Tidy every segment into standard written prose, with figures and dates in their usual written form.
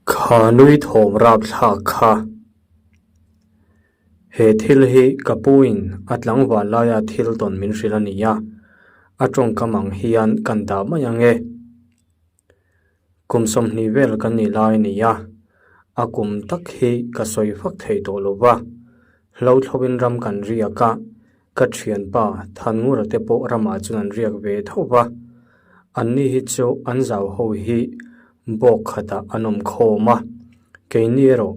Kha nui thawm rapthlak kha. He thil hi ka puin a tlangval laia thil tawn min hrilh a ni a, a tawngkam ang hian kan dah mai ang e. Kum 20 vel kan nih lai a ni a, a kum tak hi ka sawi fak thei tawh lo va, hlauthawin ram kan riak a, Ka thianpa Thanngura te pawh ramah chuan an riak ve tho va, anni hi chu an zau ho hi bawk khatah an awm khawm a, keini erawh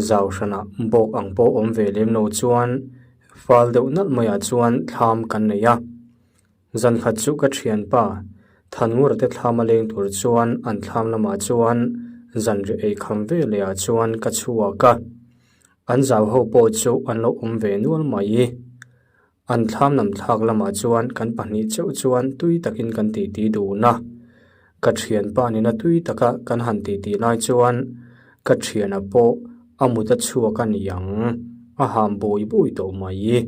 zau hranah bawk ang pawh awm ve lem lo chuan fal deuh nalh maiah chuan thlam kan nei a. Zan khat chu ka thianpa Thanngura te thlam a leng tur chuan an thlam lamah chuan zanriah ei kham ve lehah chuan ka chhuak a. An zau ho pawh chu an lo awm ve nual mai. An thlam lam thlak lamah chuan kan pahnih chauh chuan tui takin kan titi dun a. Ka thianpa nena tui taka kan han titi lai chuan ka thiana pawh a mut a chhuak a ni ang, a ham bui bui tawh mai.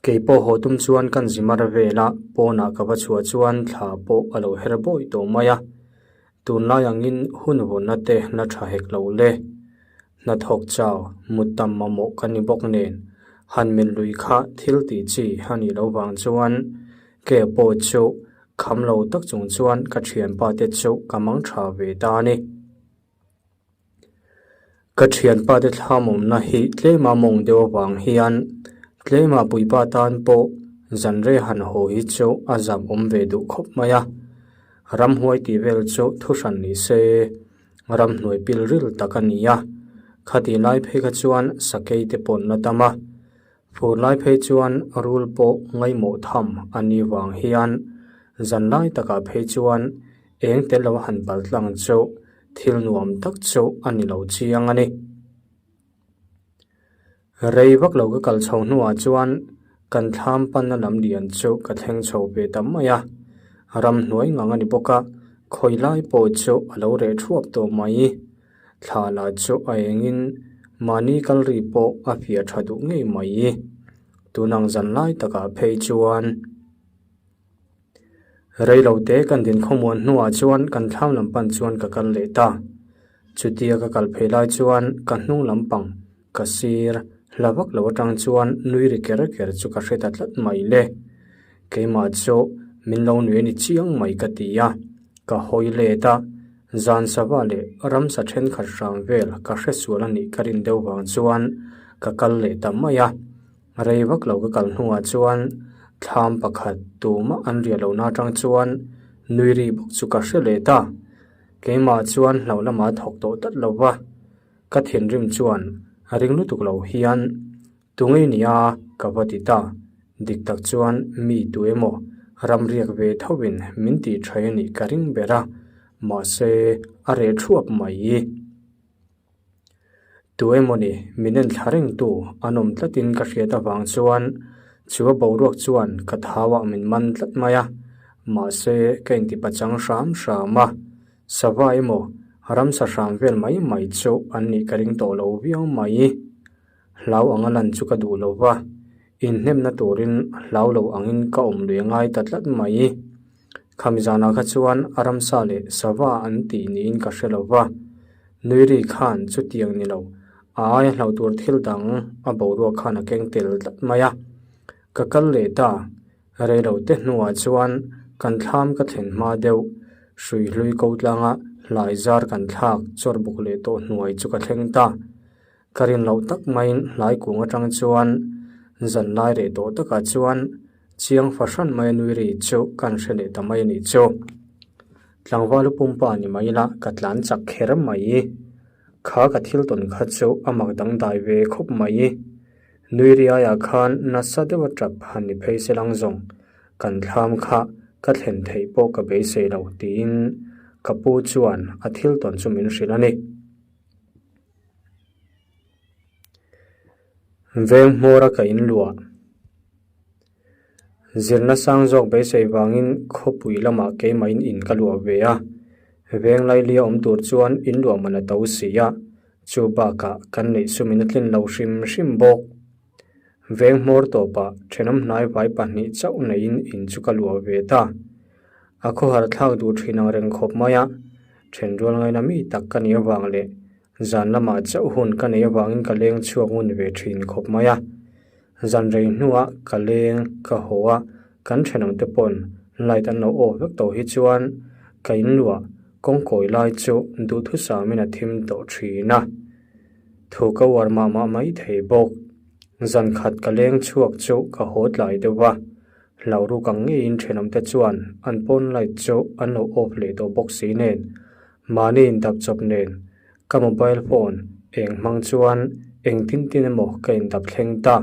Kei pawh haw tum chuan kan zi mar vel a, pawnah ka va chhuah chuan thla pawh a lo her bawi tawh mai a. Tunlai angin hun vawnna te la tha hek lo le. Hnathawk chau, mut tam mamawh ka ni bawk nen, han melh lui kha thil tih chi a nih loh vang chuan ke pawh chu kham lo tak chung chuan ka thianpa te chu ka mang tha ve ta a ni. Ka thianpa te thlam awmna hi tlema mawng deuh avang hian tlema puipa tan pawh zanrei han haw hi chu a zam awm ve duh khawp mai a. Ramhuai tih vel chu thu hran ni se, ramhnuai pil ril tak a ni a. Khatih lai phei kha chuan sakei te pawn la tam a. Fur lai phei chuan rul pawh ngaihmawh tham a nih vang hian zan lai takah phei chuan eng tel lo han pal tlang chu thil nuam tak chu a ni lo chiang a ni. Rei vak lo ka kal chho hnuah chuan kan thlam panna lam lian chu ka thleng chho ve ta mai a, ramhnuai ngang a ni bawk a, khawi lai pawh chu a lo reh thuap tawh mai. Thla lah chu a engin mahni kal ri pawh a fiah tha duh ngei mai. Tunang zan lai takah phei chuan rei lo te kan din khawmuan hnuah chuan kan thlam lam pan chuan ka kal leh ta. Chutia ka kal phei lai chuan ka hnung lampang ka sir hla vak lo atang chuan nui ri ker ker chu ka hre ta tlat mai le. Keimah chu min lo nui a ni chiang mai ka ti a, ka hawi let a. Zan sava leh ramsa thenkhat hram vel ka hre sual a nih ka rin deuh vang chuan ka kal leh ta mai a. Rei vak lo ka kal hnuah chuan thlam pakhat tumah an riah lohna atang chuan nui ri bawk chu ka hre leh ta. Keimah chuan hlauh lamah a thawk tawh tlat lo va, ka thinrim chuan a ring lutuk lo hian Tungei nia ka va ti ta. Dik tak chuan mi tu emaw ram riak ve thovin min tih tha a nih ka ring ber a, mahse a reh thuap mai. Tu emaw ni min en thla reng tu an awm tlatin ka hriat avang chuan chu a boruak chuan ka thauah min man tlat mai a, mahse ka inti pachang hram hram a, sava emaw ramsa hram vel mai mai chu an nih ka ring tawh lo viau mai. Hlau anga lan chu ka duh lo va, inhnemna turin hlau lo angin ka awm lui a ngai ta tlat mai. Khami zanah kha chuan a ramsa leh sava an tih niin ka hre lo va, nui ri khan chutiang ni lo, a aia hlau tur thil dang a boruak khan a keng tel tlat mai a. Ka kal leh ta, rei lo te hnuah chuan kan thlam ka thlen hma deuh, hrui hlui ko tlanga hlai zar kan thlak chawr buk leh tawh hnuai chu ka thleng ta. Ka rin loh tak maiin hlai kung atang chuan zan lai reh tawh takah chuan chiang fahran mai a nui ri chu kan hre leh ta mai a nih chu. Tlangval pumpa ni mai ila ka tlan chak kher mai. Kha ka thil tawn kha chu a mak dangdai ve khawp mai. Nui ri aiah khan nasa deuh a tap han ni phei se lang zawng kan thlam kha ka thlen theih pawh ka beisei lo tiin ka pu chuan a thil tawn chu min hrilh a ni. Veng hmawra ka in luah. Zirna sang zawk beisei vangin khawpui lamah keimahin in ka luah ve a. Veng lailia awm tur chuan in luah man a to si a, chu bakah kan neih sumin a tlin lo hrim hrim bawk. Veng hmawr tawpah thenawm hnai vai pahnih chauh neiin in chu ka luah ve ta. A khawhar thlak duh thin ang reng khawp mai a. Thenrual ngaina mi tak ka nih avang leh zan lamah chauh hun ka neih avangin ka leng chhuak ngun ve thin khawp mai a. Zan rei hnuah ka leng ka haw a, kan thenawmte pawn light an lo off vek tawh hi chuan ka inluah kawngkawi lai chu duhthusamin a thim tawh thin a. Thu ka uar mah mah mai thei bawk. Zan khat ka leng chhuak chu ka haw tlai deuh va, hlauh ruk ang ngeiin thenawmte chuan an pawn light chu an lo off leh tawh bawk si nen, mahni indap chawp nen ka mobile phone eng hmang chuan engtin tin emaw ka indap thleng ta.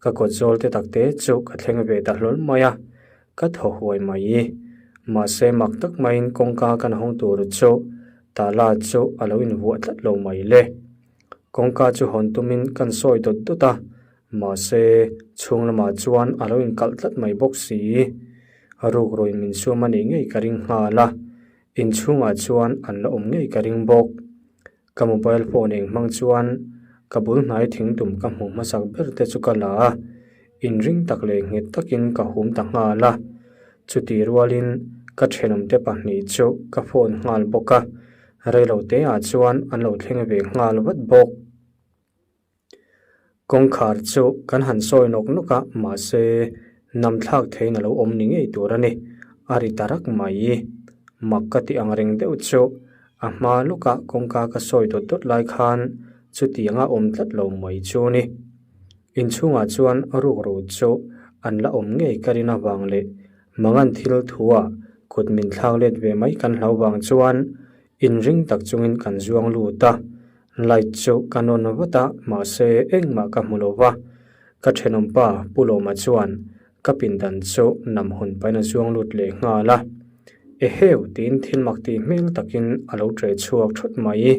Ka kawt zawl te tak te chu ka thleng ve ta hlawl mai a, ka thaw huai mai. Mahse mak tak maiin kawngka kan hawng tur chu tala chu a lo invuah tlat lo mai le. Kawngka chu hawn tumin kan sawi dawt dawt a, mahse chhung lamah chuan a lo inkalh tlat mai bawk si. Rukruin min suam a nih ngei ka ring nghal a, inchhungah chuan an la awm ngei ka ring bawk. Ka mobile phone eng hmang chuan ka bul hnai thingtum ka hmuh hmasak ber te chu ka la a, inring tak leh nghet takin ka hum ta nghal a. Chutih rualin ka thenawmte pahnih chu ka phone nghal bawk a, reiloteah chuan an lo thleng ve nghal vat bawk. Kawngkhar chu kan han sawi nawk nawk a, mahse nam thlak theiin a lo awm ni ngei tur a ni. A ri ta rak mai. Mak ka tih ang reng deuh chu a hma lawkah kawngka ka sawi dawt dawt lai khan chutianga awm tlat lo mai chu a ni. Inchhungah chuan rukru chu an la awm ngei ka rin avang leh mangan thil thua kut min thlak let ve mai kan hlau vang chuan inring tak chungin kan zuang lut a. Light chu ka nawn vat a, mahse engmah ka hmu lo va. Ka thenawmpa Pu Lawma chuan ka pindan chu nam hun pain a zuang lut leh nghal a. Eheu tiin thil mak tih hmel takin a lo ṭe chhuak thut mai.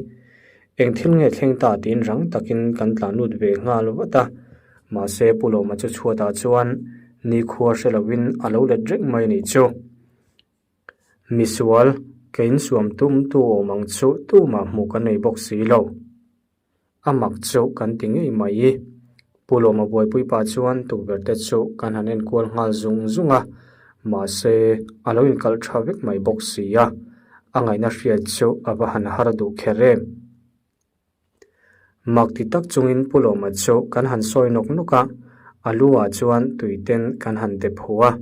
Eng thil nge thleng ta tiin rang takin kan tlan lut ve nghal vat a. Mahse Pu Lawma chu chhuatah chuan nikhua hre lovin a lo let reng mai a nih chu. Misual, ka insuam tum tu awm ang chu tumah hmuh kan nei bawk si lo. A mak chu kan ti ngei mai. Pu Lawma buaipui pah chuan tukverh te chu kan han enkual nghal zung zung a, mahse a lo inkalh tha vek mai bawk si a, a ngaihna hriat chu a va han har duh kher em. Mak ti tak chungin Pu Lawma chu kan han sawi nawk nawk a, a lu ah chuan tui ten kan han dep hu a.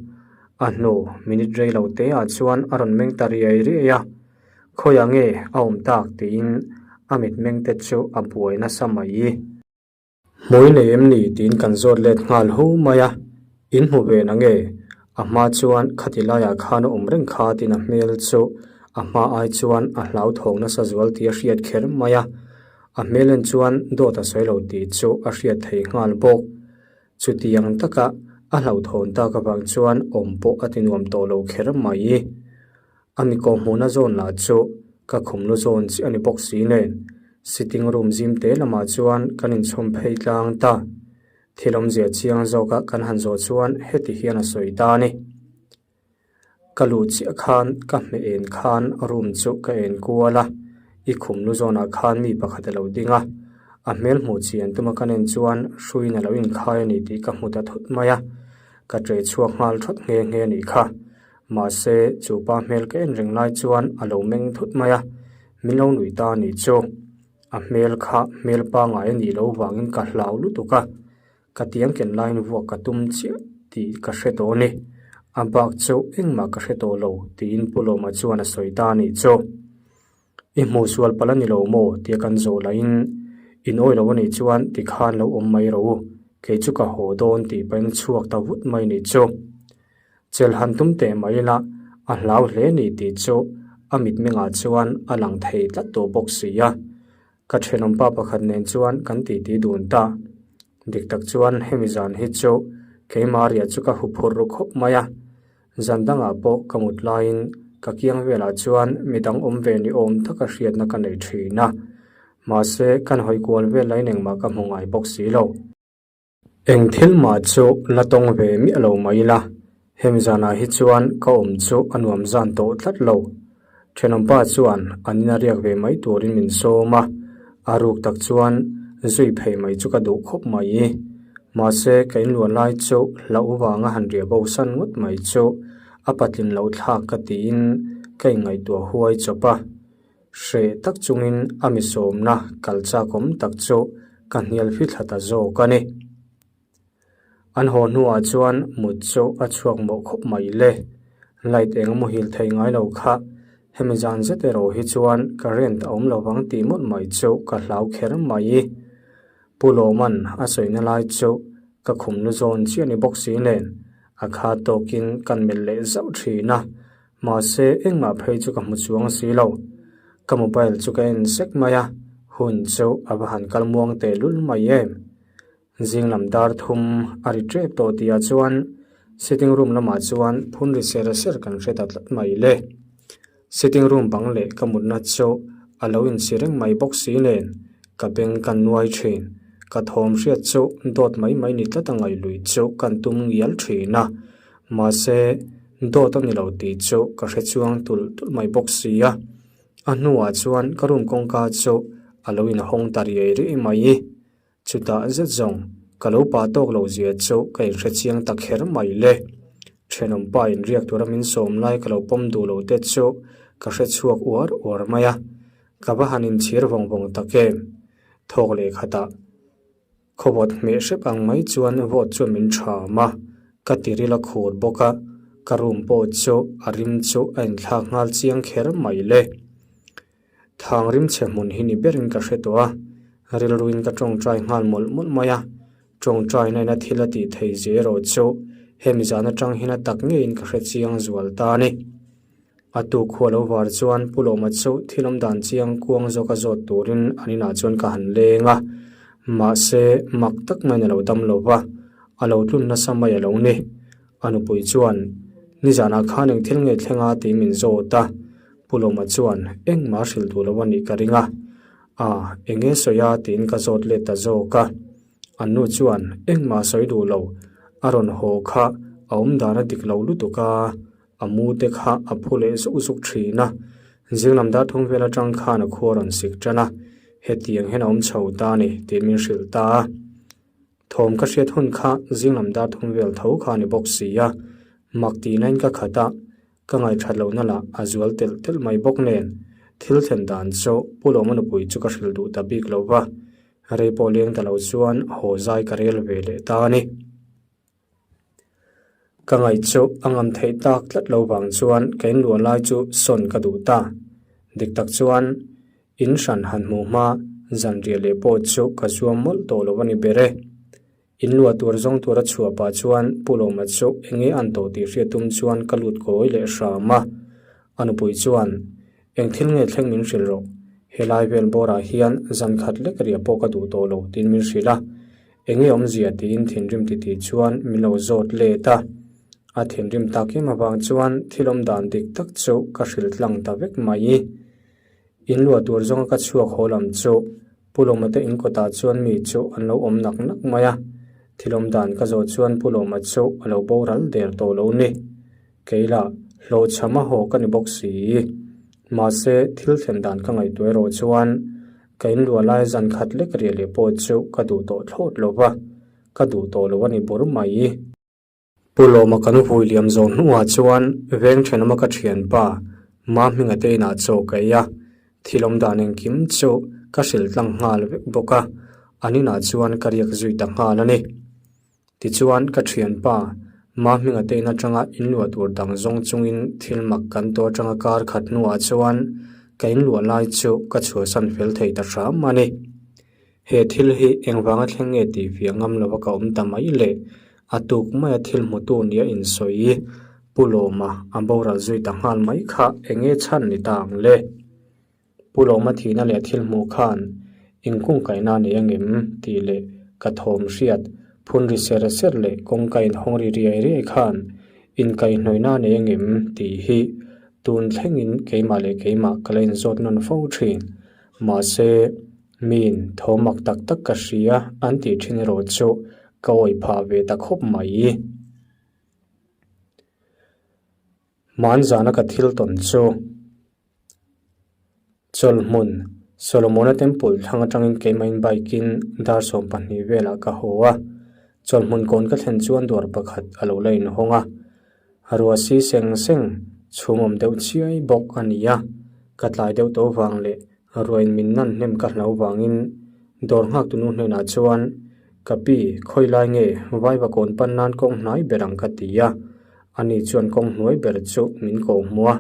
A hnu minute rei lo te ah chuan a rawn meng ta riai riai a, khawiah nge a awm tak tiin a mitmeng te chu a buai nasa mai. Hmui nei em ni tiin kan zawt let nghal hu mai a, in hmu ve na nge? A hma chuan khati laiah khan a awm reng kha tiin a hmel chu a hma ai chuan a hlauthawng nasa zual tih a hriat kher mai a, a hmel en chuan dawt a sawi lo tih chu a hriat thei nghal bawk. Chutiang taka a hlauhthawn tak avang chuan awm pawh a ti nuam tawh lo kher mai. A mi kawhhmuhna zawn lah chu ka khumlu zawn chiah a ni bawk si nen, sitting room zim te lamah chuan kan inchhawm phei tlang ta. Thil awmzia chiang zawka kan han zawh chuan heti hian a sawi ta a ni. Ka luh chiah khan ka hmeh en khan room chu ka en kual a, i khumlu zawnah khan mi pakhat a lo ding a, a hmel hmuh chian tuma ka nen chuan hruiin a lo inkhai a ni tih ka hmu ta thut mai a, ka ṭe chhuak nghal ṭhawt nghe nghe a nih kha. Mahse, chu pa hmel ka en reng lai chuan a lo meng thut mai a, min lo nuih ta a nih chu. A hmel kha hmel pangngai a nih loh vangin ka hlau lutuk a, ka tiang ken laiin vuak ka tum chiah tih ka hre tawh a ni. A bak chu engmah ka hre tawh lo tiin Pu Lawma chuan a sawi ta a nih chu. I hmuh sual palh a ni lo maw? tia kan zawh lahin, In awi lo a nih chuan tikhan lo awm mai rawh u, kei chu ka haw dawn tih pahin a chhuak ta vut mai nih chu. Chelh han tum teh mai ila, a hlau hle ni tih chu a mitmengah chuan a lang thei tlat tawh bawk si a. Ka thenawmpa pakhat nen chuan kan titi dun ta. Dik tak chuan hemi zan hi chu keimah riah chu ka huphurh ru khawp mai a. Zan dangah pawh ka mut laiin ka kiang velah chuan midang awm ve ni awm taka hriatna ka nei thin a. Mahse, kan hawi kual vel lain engmah ka hmu ngai bawk si lo. Eng thil mah chu la tawng ve miah lo mai ila, hemi zanah hi chuan ka awm chu a nuam zan tawh tlat lo. Thenawmpa chuan an ina riak ve mai turin min sawm a, a ruk tak chuan zui phei mai chu ka duh khawp mai. Mahse, ka inluah lai chu hlauh vanga han riah bo san ngawt mai chu a patlin loh thlak ka tiin ka inngaihtuah huai chawp a. Hreh tak chungin a mi sawmna kal chakawm tak chu ka hnial fithla ta zawk a ni. An haw hnuah chuan mut chu a chhuak mawh khawp mai le. Light eng a muhil thei ngai lo kha. Hemi zan zet erawh hi chuan current a awm lo vang tih mawlh mai chu ka hlau kher mai. Pu Lawman a sawina lai chu ka khum lu zawn chiah ni bawk si nen a kha tawkin kan melh leh zauh thin a. Mahse engmah phei chu ka hmu chuang si lo. Ka mobile chu ka en sek mai a, hun chu a va han kal muang tehlul mai em. Zinglam dar thum a ri tep tawh tihah chuan sitting room lamah chuan phun ri ser ser kan hre ta tlat mai le. Sitting room bang leh ka mutna chu a lo insi reng mai bawk si nen ka beng ka nuai thin. Ka thawm hriat chu dawt mai mai ni tlat a ngaihluih chu kan tum ngial thin a. Mahse dawt a ni lo tih chu ka hre chuang tulh tulh mai bawk si a. A hnuah chuan ka room kawngka chu a lo inhawng ta riai riai mai. Chutah zet zawng, ka lo pa tawk lo zia chu ka inhre chiang ta kher mai le. Thenawmpa inriak tura min sawm lai ka lo pawm duh lo te chu ka hre chhuak uar uar mai a, ka va han inchhir vawng vawng tak em. Thawk leh khatah khawvawt hmeh hrep ang mai chuan vawt chuan min ṭham a, ka tiril a khur bawk a, ka room pawh chu a rim chu a inthlak nghal chiang kher mai le. Thang rimchhe hmun hi ni berin ka hre tawh a, rilruin ka tawngtai nghal mawlh mawlh mai a, tawngtaina ina thil a tih thei zia erawh chu hemi zan atang hian a tak ngeiin ka hre chiang zual ta a ni. A tuk khua lo var chuan Pu Lawma chu thil awm dan chiang kuang zawka zawt turin an inah chuan ka han leng a, mahse mak tak maiin a lo dam lo va, a lo tlun nasa mai a lo ni. A nupui chuan, Nizanah khan eng thil nge thleng a? tih min zawt a. Pu Lawma chuan, Engmah hrilh duh lo a nih ka ring a. A, eng nge sawi a? tiin ka zawt let ta zawk a. An nu chuan, Engmah sawi duh lo. A rawn haw kha a awm dan a dik lo lutuk a, a mu te kha a phu leh zuk zuk thin a. Zinglam dar thum vel atang khan a khua rawn sik tan a, hetiang hian a awm chho ta a ni, tiin min hrilh ta a. Thawm ka hriat hun kha zinglam dar thum vel tho kha a ni bawk si a, mak tihnain ka khat a, ka ngaihṭhat lohna lah a zual telh telh mai bawk nen, thil thlen dan chu Pu Lawma nupui chu ka hrilh duh ta bik lo va, rei pawh leng ta lo chuan haw zai ka rel ve leh ta a ni. Ka ngaih chu a ngam theih tak tlat lo vang chuan ka inluah lai chu sawn ka duh ta. Dik tak chuan in hran han hmuh hma zanriah leh pawh chu ka zuam mawlh tawh lo a ni ber e. Inluah tur zawng tura chhuah pah chuan Pu Lawma chu eng nge an tawh tih hriat tum chuan ka lut kawi leh hram a. A nupui chuan, Eng thil nge thleng min hrilh rawh? Helai vel bawrah hian zan khat lek riah pawh ka duh tawh lo tiin min hrilh a. Eng nge awmzia tiin thinrim titih chuan min lo zawt let a. A thinrim tak em avang chuan thil awm dan dik tak chu ka hrilh tlang ta vek mai. In luah tur zawnga ka chhuak haw lam chu Pu Lawma te in kawtah chuan mi chu an lo awm nak nak mai a. Thil awm dan ka zawh chuan Pu Lawma chu a lo boral der tawh lo ni. Kei lah hlawhchham a haw ka ni bawk si. Mahse thil thlen dan ka ngaihtuah erawh chuan ka inluah lai zan khat lek riah leh pawh chu ka duh tawh thlawt lo va, ka duh tawh lo a ni bur mai. Pu Lawma kan vui liam zawh hnuah chuan veng thenawma ka thianpa Mahminga te inah chaw ka ei a, thil awm dan engkim chu ka hrilh tlang nghal vek bawk a, an inah chuan ka riak zui ta nghal a ni. Tichuan ka thianpa Mahminga te in atanga inluah tur dang zawng chungin thil mak kan tawh atanga kar khat hnuah chuan ka inluah lai chu ka chhuahsan fel thei ta hram a ni. He thil hi engvanga thleng nge tih fiah ngam lova ka awm ta mai le? A tuk maia thil hmutu nia insawi Pu Lawma a boral zui ta nghal mai kha eng nge chhan ni ta ang le? Pu Lawma thihna leh thil hmuh khan inkungkaihna a nei angem tih leh ka thawm hriat phun ri ser ser leh kawngka inhawng ri riai riai khan inkaihhnawihna a nei angem tih hi tun thlengin keimah leh keimah ka la inzawt nawn fo thin. Mahse, miin thawm mak tak tak ka hria an tih thin erawh chu ka awih phah ve ta khawp mai. Hmanzana ka thil tawn chu Chawlhmun, Solomona Temple thlang atangin keimahin bike in dar 12 velah ka haw a. Chawlhmun kawn ka thlen chuan dawr pakhat a lo la inhawng a. Ruah si seng seng chhum awm deuh chiai bawk a ni a. Ka tlai deuh tawh vang leh ruain min nan hnem ka hlau vangin dawr nghaktu nu hnenah chuan, Ka pi, khawi lai nge vaiva kawn pan nan kawng hnai ber ang ka ti a. Ani chuan kawng hnuai ber chu min ko hmu a,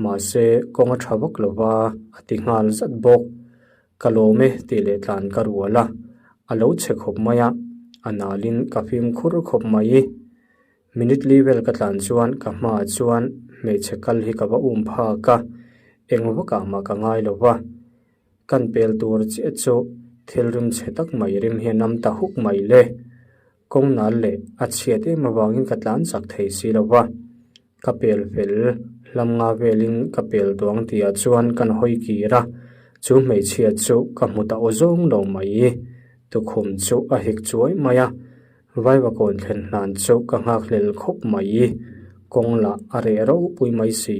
mahse kawng a tha vak lo va a ti nghal zat bawk. Ka lawm e tih leh tlan ka rual a, a lo chhe khawp mai a, a nalin ka fimkhur khawp mai. Minute li vel ka tlan chuan ka hmaah chuan hmeichhe kal hi ka va um phak a, eng vakah mah ka ngai lo va. Kan pel tur chiah chu thil rim chhe tak mai rim hi a nam ta huk mai le. Kawng nal leh a chhiat em avangin ka tlan chak thei si lo va. Ka pel fel hlam nga velin ka pel duang tihah chuan kan hawi kir a, chu hmeichhia chu ka hmu ta aw zawng lo mai. Tukhum chu a hik chuai mai a, Vaivakawn thlen hlan chu ka nghakhlel khawp mai. Kawng lah a reh ropui mai si.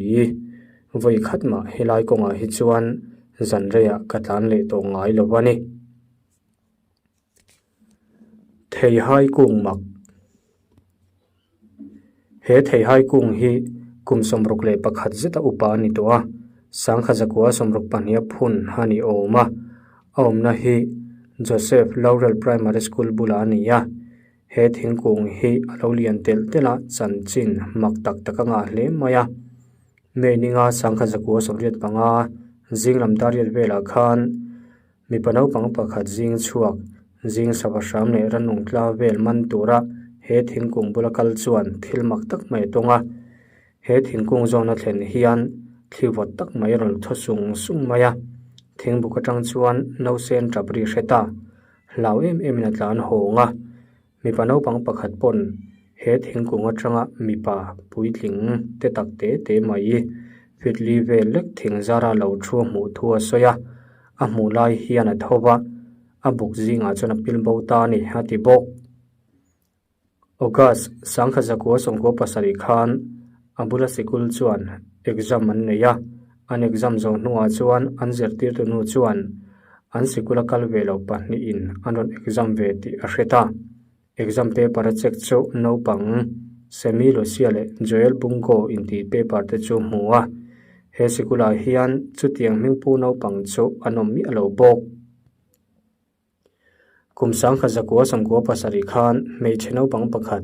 Vawi khat mah helai kawngah hi chuan zan reiah ka tlan leh tawh ngai lo a ni. Theihai kung mak. He theihai kung hi kum 61 zeta upa a ni tawh a, sangkha zakua 62 a phun a ni awm a, a awmna hi Joseph Laurel Primary School bulah a ni a, he thingkung hi a lo lian telh telh a, chanchin mak tak tak a ngah hle mai a. May ninga sangkha zakua 85 zing lam dar riat velah khan Mipa naupang pakhat zing chhuak, zing sava hram leh rannung tla vel man tura he thingkung bula kal chuan thil mak tak mai a tawng a. He thingkung zawna thlen hian thli vawt tak mai a rawn thaw sung sung mai a. Thingbuk atang chuan nausen tap ri hre ta, hlau em emin a tlan hawng a. Mipa naupang pakhat pawn he thingkung atanga mipa puitling te tak te te mai fitli vel lek thing zara lo thu a hmuh thu a sawi a, a hmuh lai hian a tho va, a buk zingah chuan a pil bo ta a ni a ti bawk. August sangkhat zakua sawmkua pasarih khan a bula sikul chuan exam an nei a, an exam zawh hnuah chuan an zirtirtu nu chuan an sikula kal ve loh pahnihin an rawn exam ve tih a hre ta. Exam paper a check chu naupang Semi Lucia leh Joel Bungo intih paper te chu hmu a, he sikulah hian chutiang hmingpu naupang chu an awm miah lo bawk. Kum sangkhat zakua sawmkua pasarih khan hmeichhe naupang pakhat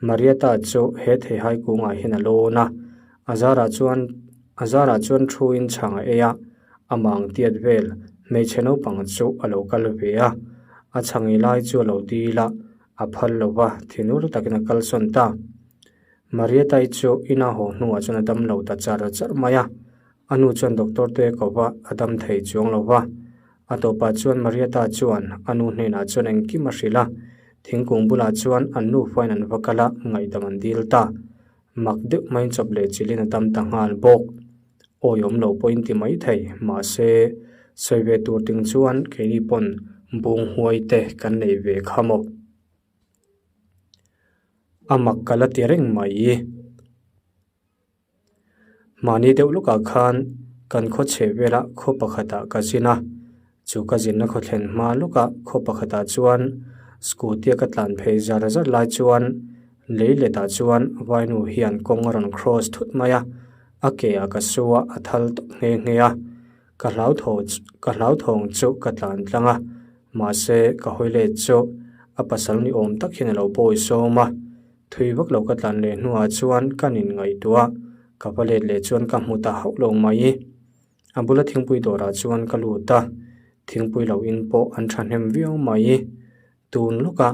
Marietta chu he theihai kungah hian a lawn a, a zarah chuan a zarah chuan thuin chhang a ei a, amah ang tiat vel hmeichhe naupang chu a lo kal ve a, a chhang ei lai chu a lo dil a, a phal lo va, thinur takin a kalsawn ta. Marietta-i chu ina haw hnuah chuan a dam lo ta char char mai a, A nu chuan doctor te ko va a dam thei chuang lo va. A tawpah chuan Marietta chuan a nu hnenah chuan engkim a hrilh a, thingkung bulah chuan an nufain an va kal a, ngaihdam an dil ta. Mak deuh maiin chawp leh chilhin a dam ta nghal bawk. Awi awm lo pawhin ti mai thei, mahse, sawi ve tur ting chuan keini pawn bung huai te kan nei ve kha maw. A mak ka la ti reng mai. Mahni deuh lawkah khan kan khaw chheh velah khaw pakhatah ka zin a, chu ka zinna khaw thlen hma lawkah khaw pakhatah chuan scooty a ka tlan phei zar zar lai chuan lei letah chuan vainu hian kawng a rawn cross thut mai a, a ke ah ka su a, a thal tawp nghe nghe a, ka hlauthawh ka hlauthawng chu ka tlan tlang a, mahse ka hawi let chu a pasal ni awm tak hian a lo bawi sawm a. Thui vak lo ka tlan leh hnuah chuan ka nin ngaihtuah ka va let leh chuan ka hmu ta hauh lo mai. A bula thingpui dawrah chuan ka lut a, thingpui lo in pawh an thahnem viau mai. Tun lawka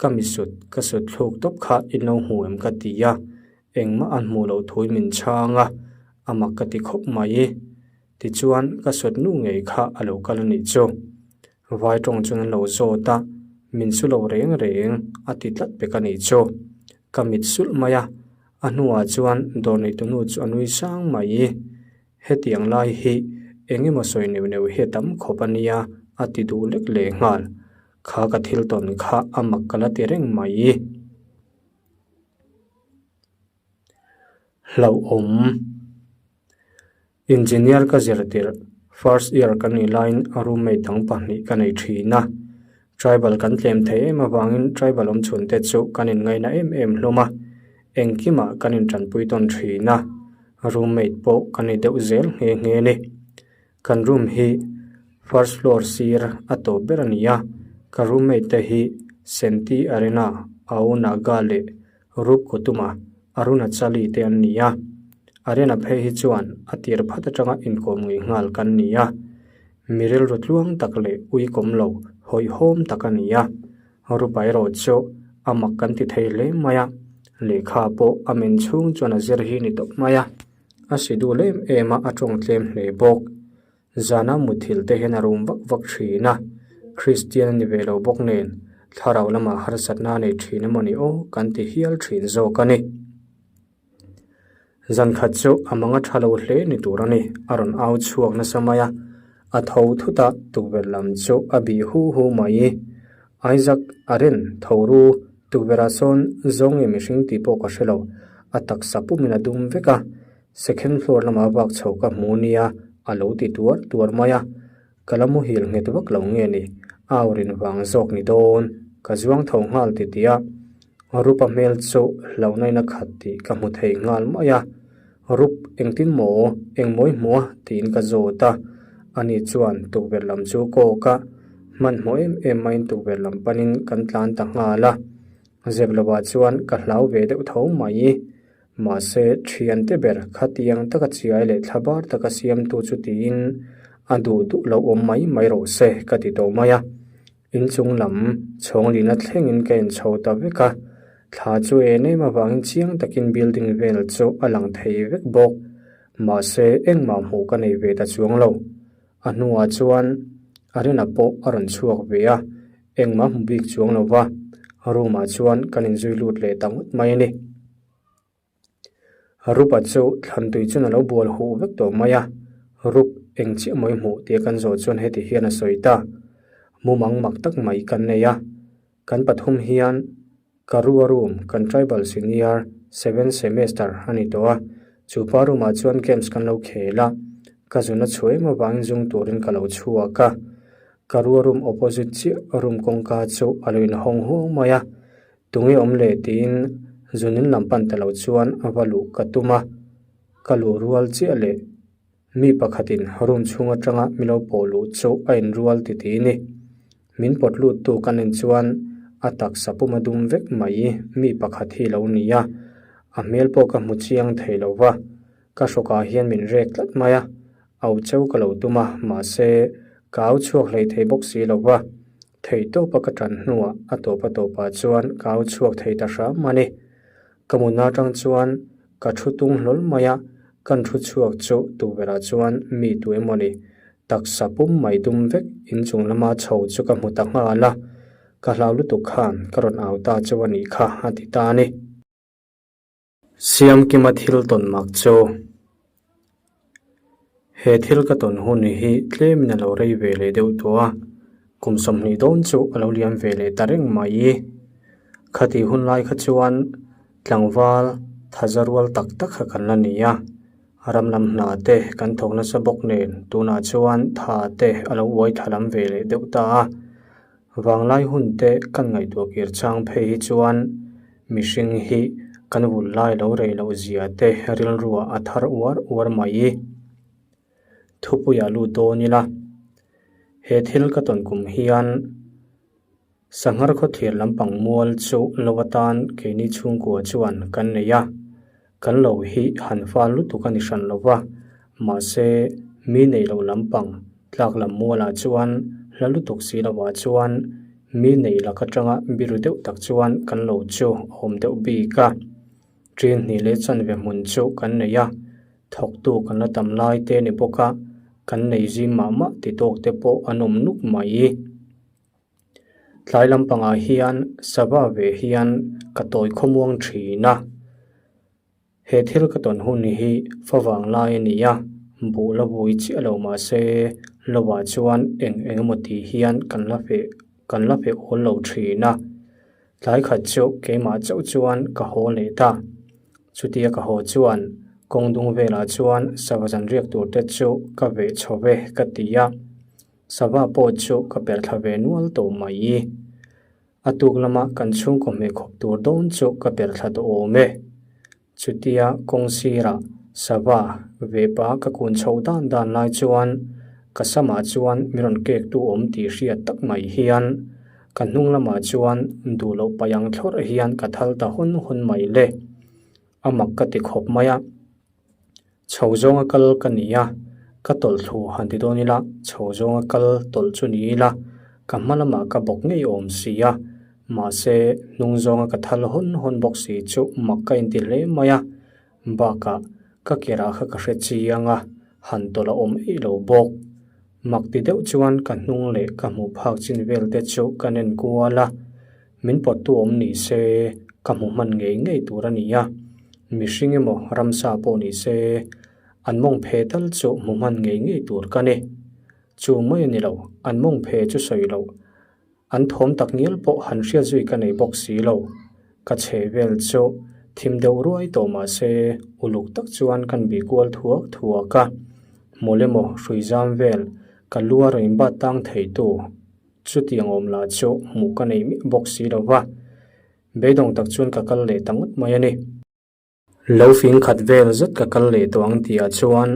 ka mi sut ka sut thluk tawp kha in lo hmu em ka ti a, engmah an hmuh loh thui min chhang a, a mak ka ti khawp mai. Tichuan ka sut nu ngei kha a lo kal a nih chu. Vai tawng chuan an lo zawt a, min su lo reng reng a ti tlat pek a nih chu. Ka mit sulh mai a, a hnuah chuan dawr neitu nu chu a nui sang mai. Hetiang lai hi eng emaw sawi neuh neuh hi a tam khawp a nia a ti duh lek leh nghal. Kha ka thil tawn kha a mak ka la ti reng mai. Hlauhawm. Engineer ka zir tirh, first year ka nih laiin a roommate dang pahnih ka nei thin a. Tribal kan tlem thei em avangin tribal awm chhun te chu kan inngaina em em hlawm a, engkimah kan intanpui tawn thin a, roommate pawh ka ni deuh zel nghe nghe ni. Kan room hi first floor sir a tawp ber a ni a, ka roommate te hi Senti Arena, Ao Naga leh Rup Kutuma, Arunachali te an ni a. Arena phei hi chuan a tir phat atanga inkawm ngei nghal kan ni a, mi rilru tluang tak leh uikawm lo hawihhawm tak a ni a. Rupa erawh chu a mak kan ti thei hle mai a, lehkha pawh a men chhung chuan a zir hi ni tawp mai a. A si dul em em a, a tawng tlem hle bawk. Zana muthilh te hian a rum vak vak thin a, Kristian a ni ve lo bawk nen thlarau lamah harsatna a nei thin emaw ni aw kan ti hial thin zawk a ni. Zan khat chu a mang a tha lo hle ni tur a ni, a rawn au chhuak nasa mai a, a tho thut a, tukverh lam chu a bih hu hu mai. Isaac a ren tho ru, tukverh ah sawn zawng nge mihring tih pawh ka hre lo, a taksa pumin a dum vek a, second floor lamah vak chho ka hmu nia a lo ti tuar tuar mai a, ka la muhil nghet vak lo nge ni, a au rin vang zawk ni dawn, ka zuang tho nghal ti tih a, Rupa hmel chu hlauhna in a khat tih ka hmu thei nghal mai a, Rup engtin maw, engmawi hmu a? tiin ka zawt a, ani chuan tukverh lam chu kawk a, hmanhmawh em em maiin tukverh lam panin kan tlan ta nghal a, zep lovah chuan ka hlau ve deuh tho mai. Mahse, thiante ber khatiang taka chiai leh thlabar taka siamtu chu tiin a duh duh lo awm mai mai rawh se ka ti tawh mai a. Inchung lam chhawnglina thlengin ka inchho ta vek a, thla chu en em avangin chiang takin building vel chu a lang thei vek bawk. Mahse, engmah hmuh ka nei ve ta chuang lo. A hnuah chuan Arena pawh a rawn chhuak ve a, engmah hmu bik chuang lo va, room ah chuan kan inzui lut leh ta ngawt mai a ni. Rupa chu thlantui chuan a lo bual huh vek tawh mai a, Rup eng chiah mawi hmuh tia kan zawh chuan heti hian a sawi ta, Mumang mak tak mai kan nei a, kan pathum hian Karua room kan tribal senior seventh semester a ni tawh a, chu pa room ah chuan games kan lo khel a, ka zun a chhuah em avangin zung turin ka lo chhuak a, Karua room opposite chiah room kawngka chu a lo inhawng huau mai a. Tunge awm leh tiin zunin lam pan ta lo chuan a va luh ka tum a, ka luh rual chiah leh mi pakhatin room chhung atanga mi lo pawh luh chu a inrual ti ti ni. Min pawt lut tu ka nen chuan a taksa pum a dum vek mai mi pakhat hi lo ni a, a hmel pawh ka hmu chiang thei lo va, ka hrawkah hian min rek tlat mai a, au cheu ka lo tum a, mahse ka au chhuak hlei thei bawk si lo va. Theihtawpa ka tan hnuah a tawpa tawpah chuan ka au chhuak thei ta hram a ni. Ka mutna atang chuan ka thu tung hlawl mai a, kan thu chhuak chu tukverhah chuan mi tu emaw ni taksa pum mai dum vek inchung lama chho chu ka hmu ta nghal a, ka hlau lutuk khan ka rawn au ta cheu a nih kha a ti ta a ni. Siamkima thil tawn mak chu. He thil ka tawn hun hi tlemin a lo rei ve leh deuh tawh a, kum 20 dawn chu a lo liam ve leh ta reng mai. Khati hun lai kha chuan tlangval thaza rual tak tak kha kan la ni a, ram lam hna te kan thawk nasa bawk nen tunah chuan tha te a lo uai thla lam ve leh deuh ta a. Vanglai hun te kan ngaihtuah kir chang phei hi chuan mihring hi kan vul lai lo rei loh zia te rilruah a thar uar uar mai. Thupuiah lut dawn ila, he thil ka tawn kum hian Sanghar khawthlir lampang mual chu lo atan keini chhungkua chuan kan nei a, kan lo hi han fal lutuk a ni hran lo va, mahse mi nei loh lampang tlak lam mualah chuan hla lutuk si lovah chuan mi nei lak atanga biru deuh tak chuan kan lo chu a awm deuh bik a. Ṭin hnih leh chanve hmun chu kan nei a, thawktu kan la tam lai te ni bawk a, kan nei zim mah mah ti tawk te pawh an awm nuk mai. Tlai lampangah hian sava ve hian ka tawi khawmuang thin a, he thil ka tawn hun hi fa vang lai a ni a, buh la vui chiah lo mah se lovah chuan eng eng emaw tih hian kan la feh kan la feh awl lo thin a. Tlai khat chu keimah chauh chuan ka haw leh ta. Chutia ka haw chuan kawng dung velah chuan sava zan riak tur te chu ka veh chho ve ka ti a. Sava pawh chu ka per thla ve nual tawh mai. A tuk lama kan chhungkaw hmeh khawp tur dawn chu ka per thla tawh awm e. Chutia kawng sirah sava ve pa ka kun chhoh dan dan lai chuan. Ka samah chuan min rawn kek tu awm tih hriat tak mai hian ka hnung lamah chuan duh loh paih ang thlawrh hian ka thal ta hawn hawn mai le. A mak ka ti khawp mai a. Chho zawnga kal ka ni a, ka tawlh thlu han ti dawn ila chho zawnga kal tawlh chu ni ila ka hma lamah ka bawk ngei awm si a, mahse hnung zawnga ka thal hawn hawn bawk si chu mak ka inti hle mai a, bakah ka kerah kha ka hre chiang a, han tawlh a awm eih lo bawk. Mak ti deuh chuan ka hnung leh ka hmuh phak chin vel te chu ka nen kual a, min pawttu awm ni se ka hmu hman ngei ngei tur a ni a, mihring emaw ramsa pawh ni se an mawng phe tal chu hmu hman ngei ngei tur ka ni. Chu mai a ni lo, an mawng phe chu sawi loh. An thawm tak ngial pawh han hriat zui ka nei bawk si lo. Ka chhe vel chu thim deuh ruai tawh mah se uluk tak chuan kan bih kual thuak thuak a. Hmul emaw hrui zam vel ka lu a rawn inbat tang thei tu chutiang awm lah chu hmuh ka nei miah bawk si lo va. Beidawng tak chuan ka kal leh ta ngawt mai a ni. Lo fing khat vel zet ka kal leh tawh ang tihah chuan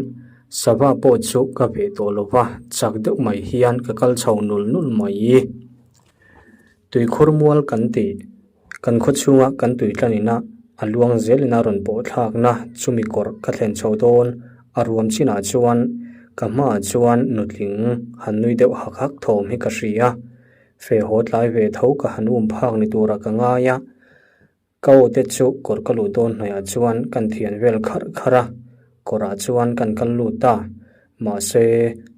sava pawh chu ka veh tawh lo va, chak deuh mai hian ka kal chho nul nul mai. Tuikhur mual kan tih, kan khaw chhunga kan tui tlan ina a luang zel ina rawn pawh thlakna chumi kawrh ka thlen chho dawn a ruam chinah chuan ka hmaah chuan nutling han nui deuh hak hak thawm hi ka hria. Feh haw tlai ve tho ka han um phak ni turah ka ngai a. Ka aw te chu kawr ka luh dawn hnuaiah chuan kan thian vel kharh kharh a, kawrah chuan kan kal lut a. Mahse,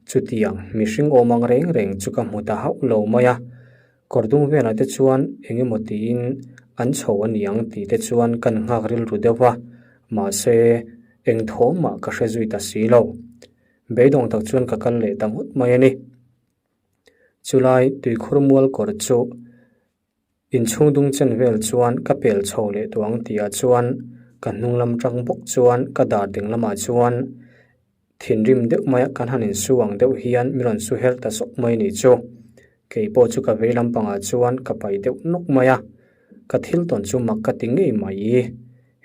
chutiang mihring awm ang reng reng chu ka hmu ta hauh lo mai a. Kawr dung velah te chuan eng emaw tiin an chho a ni ang tih te chuan kan nghak rilru deuh va, mahse, eng thawm mah ka hre zui ta si lo. Beidawng tak chuan ka kal leh ta ngawt mai a ni. Chulai tuikhur mual kawr chu. Inchhung dung chen vel chuan ka pel chho leh tawh ang tihah chuan ka hnung lam tang bawk chuan ka dar ding lamah chuan thinrim deuh maia kan han insu ang deuh hian min rawn su her ta zawk mai ni chu. Kei pawh chu ka vei lampangah chuan ka pai deuh nawk mai a, ka thil tawn chu mak ka ti ngei mai.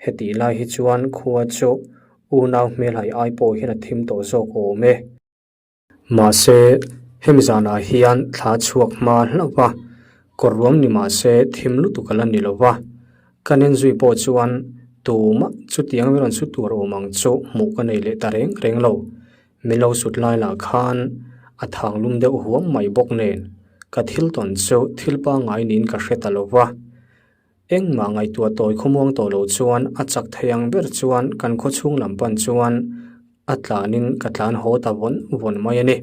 Hetih lai hi chuan khua chu unau hmelhai ai pawh hian a thim tawh zawk awm e. Mahse, hemi zanah hian thla chhuak hma hlauh va, kawr ruam ni mahse thim lutuk a la ni lo va. Ka nenzui pawh chuan tumah chutiang min rawn su tur awm ang chu hmuh ka nei leh ta reng reng lo. Min lo sut lai lah khan a thang lum deuh huam mai bawk nen ka thil tawn chu thil pangngai niin ka hre ta lo va. Engmah ngaihtuah tawi khawmuang tawh lo chuan a chak thei ang ber chuan kan khawchhung lam pan chuan a tlanin ka tlan haw ta vawn vawn mai a ni.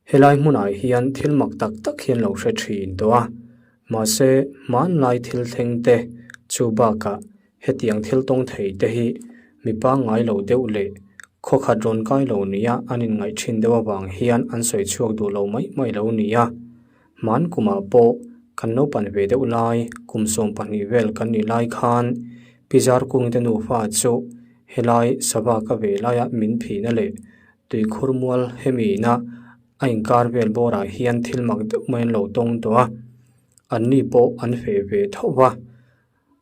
Helai hmunah hian thil mak tak tak hian lo hre thin tawh a, mahse hmanlai thil thleng te chu bakah hetiang thil tawng thei te hi mi pangngai lo deuh leh khawkhat rawn kai lo nia an inngaih thin deuh avang hian an sawi chhuak duh lo mai mai lo nia. Hman kumah pawh kan naupan ve deuh lai, kum 12 vel kan nih lai khan Pi Zarkungte nufa chu helai sava ka ve laia min phihna leh tuikhur mual hemi ina a inkar vel bawrah hian thil mak deuh mai an lo tawng tawh a, anni pawh an feh ve tho va.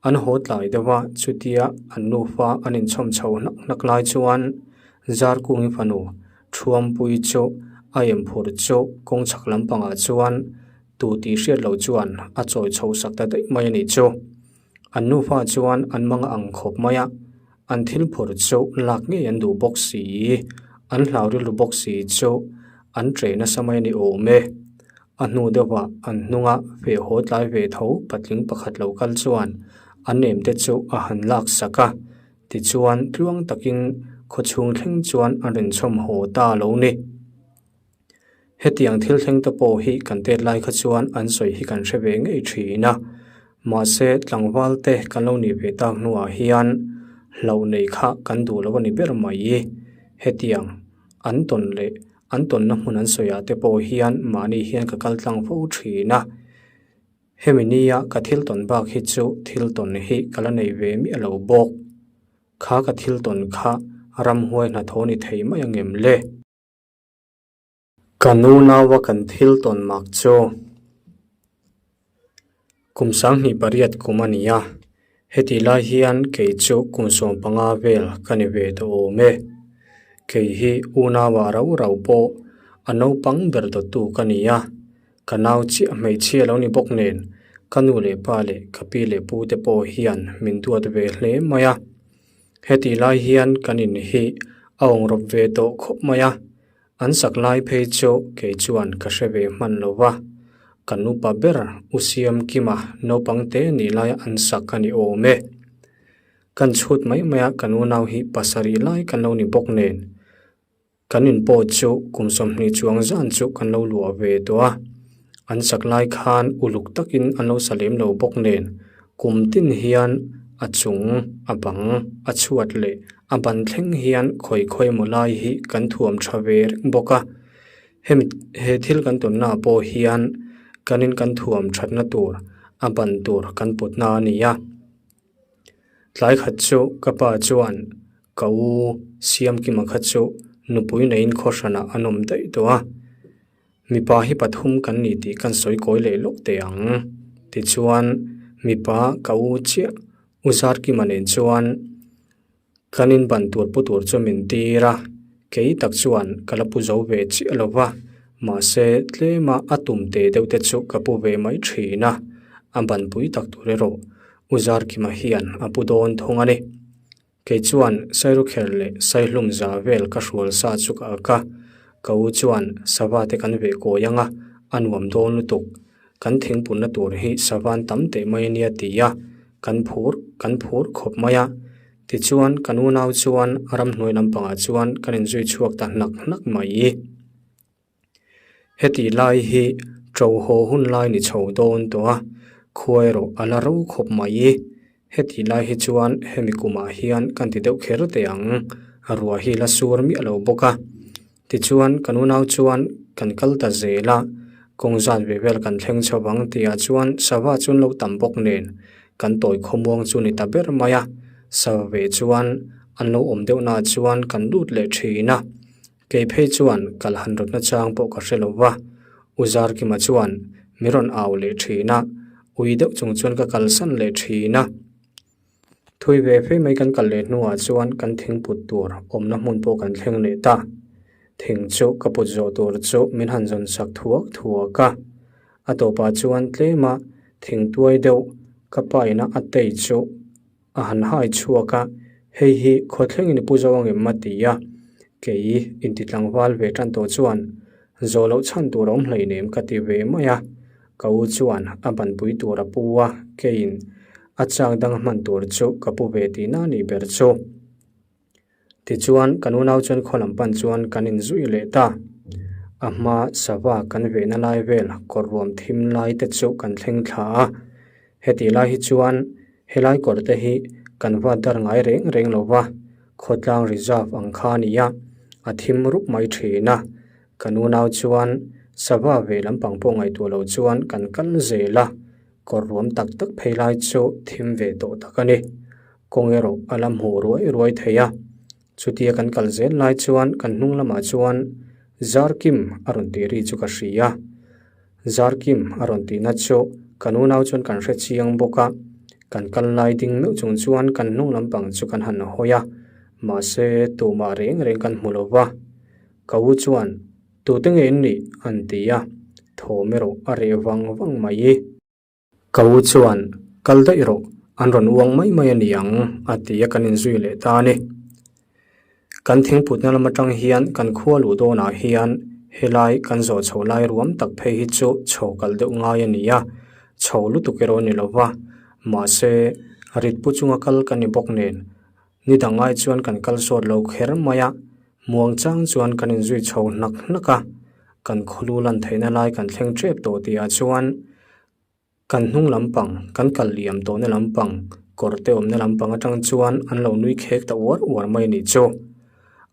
An haw tlai deuh a, chutia an nufa an inchhawm chho hnak hnak lai chuan Zarkungi fanu Thuampui chu a inphur chu kawng chhak lampangah chuan tu tih hriat loh chuan a chawi chho sak ta daih mai a nih chu. An nufa chuan an mang ang khawp mai a, an thil phur chu lak ngei an duh bawk si, an hlau rilru bawk si chu an ṭe nasa mai a ni awm e. A hnu deuhah an hnunga feh haw tlai ve tho patling pakhat lo kal chuan a nem te chu a han lak sak a, tichuan tluang takin khawchhung thleng chuan a rinchhawm haw ta lo ni. Hetiang thil thleng te pawh hi kan tet lai kha chuan an sawi hi kan hre ve ngei thin a, mahse tlangval te kan lo nih ve tak hnuah hian hlauh nei kha kan duh lo a ni ber mai. Hetiang an tawn leh An tawnna hmun an sawiah te pawh hian mahni hian ka kal tlang fo thin a. Hemi nia ka thil tawn bak hi chu thil tawn hi ka la nei ve miah lo bawk. Kha ka thil tawn kha ramhuai hnathawh ni thei mai angem le? Ka nu naua kan thil tawn mak chu. Kum 28 kum a ni a, hetih lai hian kei chu kum 15 vel ka ni ve tawh awm e. Kei hi unauah rau rau pawh a naupang ber dawttu ka ni a, ka nau chiah hmeichhia lo ni bawk nen ka nu leh pa leh ka pi leh pu te pawh hian min duat ve hle mai a. Hetih lai hian kan in hi a awngrawp ve tawh khawp mai a, An sak lai phei chu kei chuan ka hre ve hman lo va, kan upa ber U Siam Kima naupang te nih laia an sak a ni awm e. Kan chhut mai mai a kan unau hi pasarih lai kan lo ni bawk nen, kan in pawh chu kum 20 chuang zan chu kan lo luah ve tawh a. An sak lai khan uluk takin an lo sa lem lo bawk nen, kum tin hian a chung, a bang, a chhuat leh a ban thleng hian khawi khawi emaw lai hi kan thuam tha ve reng bawk a. Hemi he thil kan tawnna ah pawh hian kan in kan thuam thatna tur a ban tur kan putna a ni a. Tlai khat chu ka pa chuan ka u Siamkima kha chu nupui neiin khawhranah an awm daih tawh a. Mipa hi pathum kan ni tih kan sawi kawi leh lawk teh ang. Tichuan mipa ka u chiah U Zarkima nen chuan kan in ban tur pu tur chu min tir a, kei tak chuan ka la pu zo ve chiah lo va, mahse tlema a tum te deuh te chu ka pu ve mai thin a, a ban pui tak tur erawh U Zarkima hian a pu dawn thung a ni. Kei chuan Sairukher leh Saihlum za vel ka hrual sa chu ka ak a, ka u chuan sava te kan veh kawi ang a, a nuam dawn lutuk. Kan thingpunna tur hi savan tam teh mai a nia ti a, kan phur kan phur khawp mai a. Tichuan kan unau chuan ramhnuai lampangah chuan kan inzui chhuak ta hnak hnak mai. Heti lai hi ṭo haw hun lai ni chho dawn tawh a, khua erawh a la ro khawp mai. Heti lai hi chuan hemi kumah hian kan ti deuh kher teh ang, ruah hi la sur miah lo bawk a. Tichuan kan unau chuan kan kal ta zel a, kawng zat ve vel kan thleng chho vang tihah chuan sava chu an lo tam bawk nen kan tawi khawmuang chu ni ta ber mai a, sava ve chuan an lo awm deuh naah chuan kan lut leh thin a. Kei phei chuan kal han rawtna chang pawh ka hre lo va, U Zarkima chuan mi rawn au leh thin a, ui deuh chung chuan ka kalsan leh thin a. Thui ve fe mai kan kal leh hnuah chuan kan thing put tur awmna hmun pawh kan thleng leh ta. Thing chu ka put zawh tur chu min han zawn sak thuak thuak a. A tawpah chuan tlema thing tuai deuh ka paina a tei chu A han hai chhuak a, hei hi khawthlengin i pu zo ang em a ti a, kei inti tlangval ve tan tawh chuan zawh loh chhan tur a awm hleinem ka ti ve mai a, ka u chuan a banpui tur a pu a, keiin a chak dang hman tur chu ka pu ve tihna a nih ber chu. Tichuan kan unau chuan khaw lam pan chuan kan inzui leh ta. A hma sava kan vehna lai vel kawr ruam thim lai te chu kan thleng thla a. Hetih lai hi chuan helai kawr te hi kan vat dar ngai reng reng lo va, khawtlang reserve ang kha a ni a, a thim rup mai thin a. Kan unau chuan sava ve lampang pawh ngaihtuah lo chuan kan kal zel a, kawr ruam tak tak phei lai chu thim ve tawh tak a ni. Kawng erawh a la hmuh ruai ruai thei a, chutia kan kal zel lai chuan kan hnung lamah chuan Zarkim a rawn tih ri chu ka hria. Zarkim a rawn tihna chu kan unau chuan kan hre chiang bawk a, kan kal lai ding meuh chung chuan kan hnung lampang chu kan han hawi a, mahse tumah reng reng kan hmu lo va. Ka u chuan, Tute nge in nih? an ti a, thawm erawh a reh vang vang mai. Ka u chuan, Kal daih rawh, an rawn uang mai mai a ni ang, a ti a kan inzui leh ta a ni. Kan thingputna lam atang hian kan khua luh dawnah hian helai kan zawh chho lai ruam tak phei hi chu chho kal deuh ngai a ni a, chho lutuk erawh a ni lo va, mahse ritpu chunga kal ka ni bawk nen ni dang ngai chuan kan kal sawt lo kher mai a, muang chang chuan kan inzui chho hnak hnak a, kan khawlu lan theihna lai kan thleng tep tawh tihah chuan kan hnung lampang kan kal liam tawhna lampang kawr te awmna lampang atang chuan an lo nui khek ta uar uar mai a nih chu.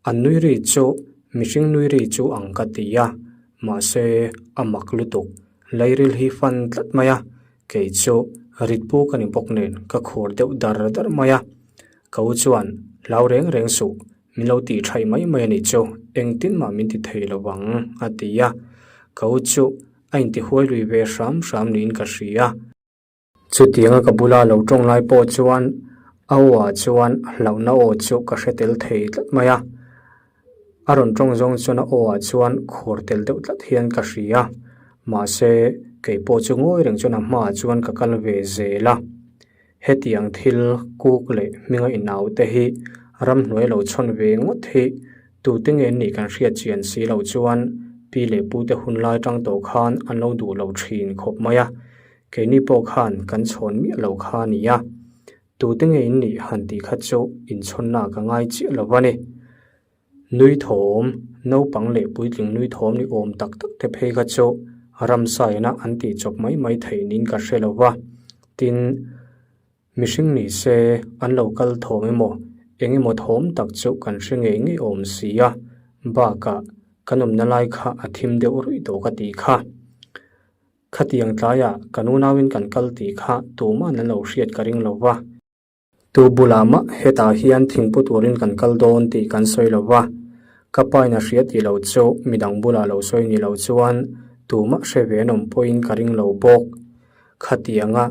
An nui ri chu mihring nui ri chu ang ka ti a, mahse a mak lutuk lairil hi fan tlat mai a, Kei chu ritpu ka ni bawk nen ka khur deuh dar dar mai a, ka u chuan hlau reng reng suh, min lo tih thaih mai mai a nih chu, engtin mah min ti thei lo vang a ti a, ka u chu a intihuai lui ve hram hram niin ka hria. Chutianga ka bula lo tawng lai pawh chuan a aw ah chuan hlauhna aw chu ka hre tel thei tlat mai a. A rawn tawng zawng chuan a aw ah chuan khur tel deuh tlat hian ka hria. Mahse, kei pawh chu ngawi reng chuan a hmaah chuan ka kal ve zel a. Hetiang thil kuk leh hminga inau te hi ramhnuai lo chhawn ve ngawt hi tute nge nih kan hriat chian si loh chuan pi leh pute hun lai tang tawh khan an lo duh lo thin khawp mai a, keini pawh khan kan chhawn miah lo kha a ni a. Tute nge in nih han tih kha chu inchhawnna ka ngai chiah lo va ni. Nui thawm, naupang leh puitling nui thawm ni awm tak tak te phei kha chu ramsa ina an tih chawp mai mai theih niin ka hre lo va. Tin, mihring ni se an lo kal thawm emaw eng emaw thawm tak chu kan hre ngei ngei awm si a, bakah kan awmna lai kha a thim deuh ruih tawh ka tih kha. Khatiang tlaiah kan unauin kan kal tih kha tuma'n an lo hriat ka ring lo va. Tu bulah mah hetah hian thingpu turin kan kal dawn tih kan sawi lo va, ka pain a hria tih lo chu midang bulah lo sawi ni lo chuan tumah hre ve an awm pawhin ka ring lo bawk. Khatianga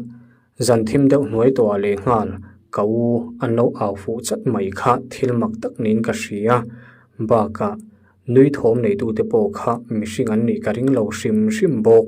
zan thim deuh hnuai tawhah lehnghal ka u an lo au fuh chat mai kha thil mak tak niin ka hria. Bakah nui thawm neitute pawh kha mihring an nih ka ring lo hrim hrim bawk.